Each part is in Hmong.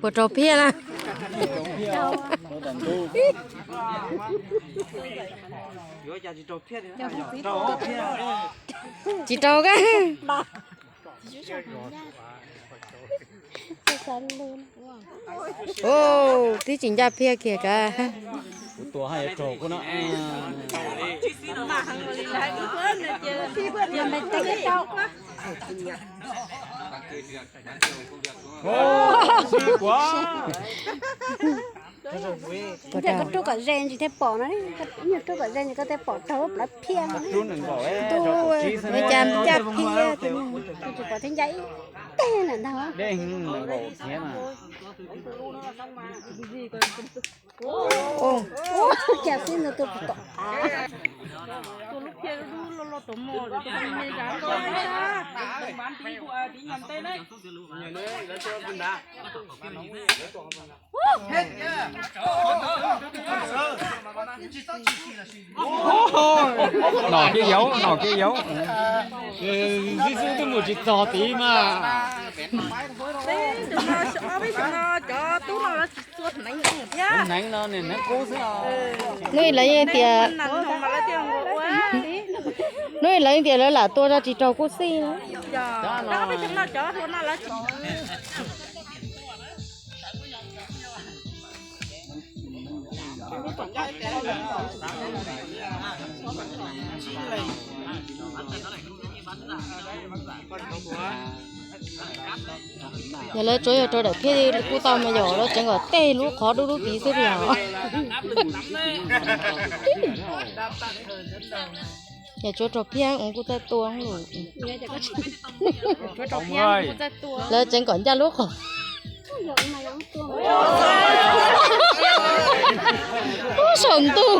Puas raug phiaj na? Tsis raug ka. Twb tsis ncaj phiaj kiag ka. Kuv tua haj yuav raug kuv no. Koj rub kom ze ntsis thiaj pom no, rub kom ze ntsis koj thiaj pom raug lub plawv phiaj. Ntuj, ua cas ncaj phiaj, tsis pom thiab ncaj ib teg ntag. Cas xwb ntawd tua puas tom av. Nom kiag yauv, nom kiag yauv. Xib xub twb mus tsis txog tid mas. Hnub ib lawv yeej tias, hnub ib lawv yeej tias lawv lam tua tsis raug kuj xij. Yog lawv tsuav yog rau daim phiaj kuj tau mas yog lawv tseev kom tej lub qhov dub dub tid xwb yog. Yog tsuav raug phiaj kuj txawj tua lawm. Lawv tseev kom ncaj lub qhov. Ub, saum ntuj.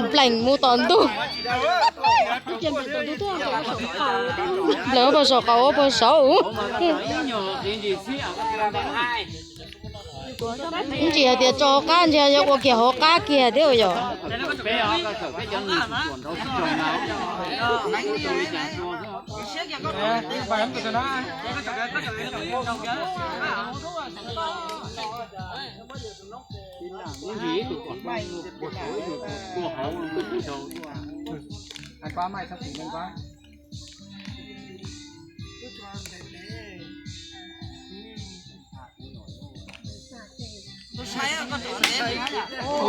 Npleem mus tom ntug. Npleem ua puas saum qaum ua puas saud. Ntsis hais tias tso hauv qab ntsis yog ua kiag hauv qab kiag thiab yom.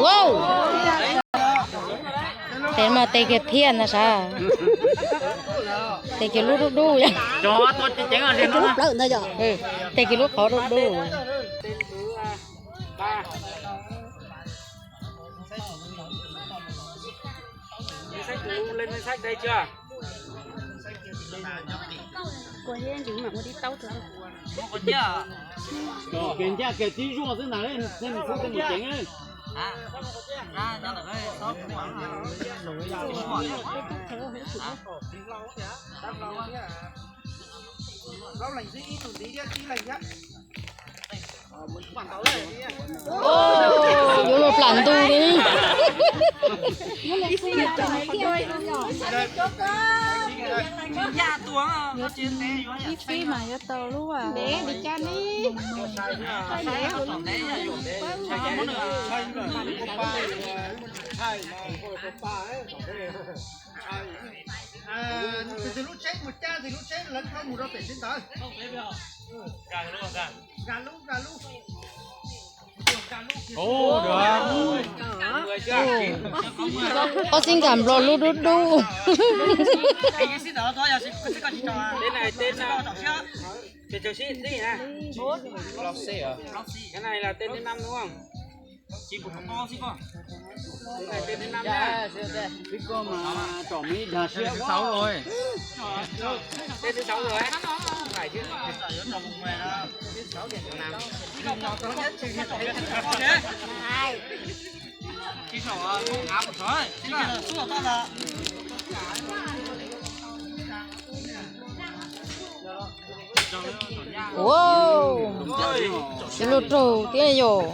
Wow. Tes mas tes kiag phiaj ntag sav. Tes kiag lub dub dub. Lub plawv ntag yom. Tes kiag lub qhov dub dub. Kev ncaj kev tib zuaj xwb ntag, tej mus ceev. Yuav luag plam ntug li. Ib tib mas yuav tau lub. Tus twg lub tsheb mus cab tus lub tsheb lawv koj mus rau pem tsev ntawd. Ob xib nkag nplo lub dub dub. Koj mas tsom me ib dag siab. Wow, lub raug thiab yom.